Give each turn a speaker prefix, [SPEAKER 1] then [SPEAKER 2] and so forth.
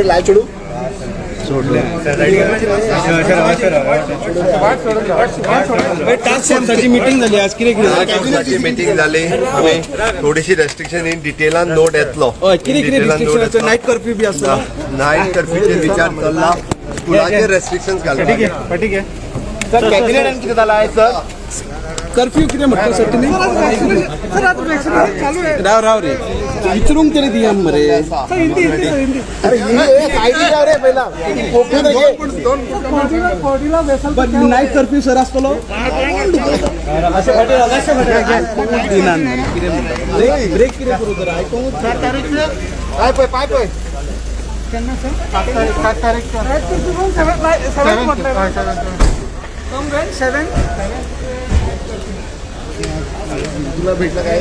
[SPEAKER 1] लाय चोडू.
[SPEAKER 2] Task फोर्साची meeting झाली आज, कितें कितें?
[SPEAKER 3] मिटींग झाली, आमी थोडीशी रेस्ट्रिक्शन इन डिटेलान नोट येतलो.
[SPEAKER 2] हय, कितें कितें रिस्ट्रिक्शन? नायट कर्फ्यू बी आसता?
[SPEAKER 3] नायट कर्फ्यूचेर विचार चल्ला, स्कुलाचेर रेस्ट्रिक्शन घालपाक.
[SPEAKER 2] ठीक आहे.
[SPEAKER 1] सर, कॅबिनेटान कितें जाला आयज सर?
[SPEAKER 2] कर्फ्यू कितें म्हणटा सर तुमी? राव राव रे, विचारूंक तरी दिया मरे.
[SPEAKER 1] अरे सायडी राव रे पहिला.
[SPEAKER 2] नायट कर्फ्यू सर आसतलो दिनान मरे, कितें म्हणटा? ब्रेक ब्रेक कितें करूं तर आयकोंक.
[SPEAKER 1] पाय पळय, पाय पळय. तुला भेटलं काय?